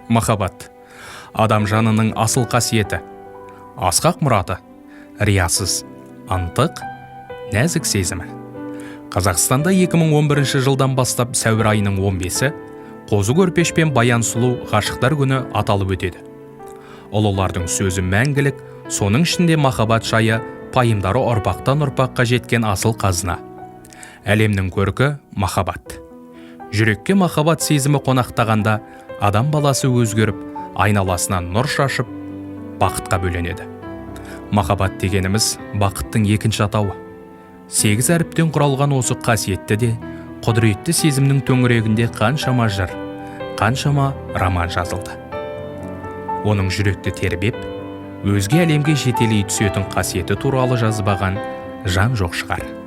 Махаббат — адам жанының асыл қасиеті, асқақ мұраты, риясыз, ынтық, нәзік сезімі. Қазақстанда 2011 жылдан бастап сәуір айының 15-і Қозы Көрпеш пен Баян сұлу ғашықтар күні аталып өтеді. Ұлылардың сөзі мәңгілік, соның ішінде махаббат жайы пайымдары ұрпақтан ұрпаққа жеткен асыл қазына. Әлемнің көркі — махаббат. Жүрекке махаббат сезімі қонақтағанда, адам баласы өзгеріп, айналасына нұр шашып, бақытқа бөленеді. Махаббат дегеніміз — бақыттың екінші атауы. Сегіз әріптен құралған осы қасиетті де құдіретті сезімнің төңірегінде қаншама жыр, қаншама роман жазылды. Оның жүректі тербеп, өзге әлемге жетелей түсетін қасиеті туралы жазбаған жан жоқ шығар.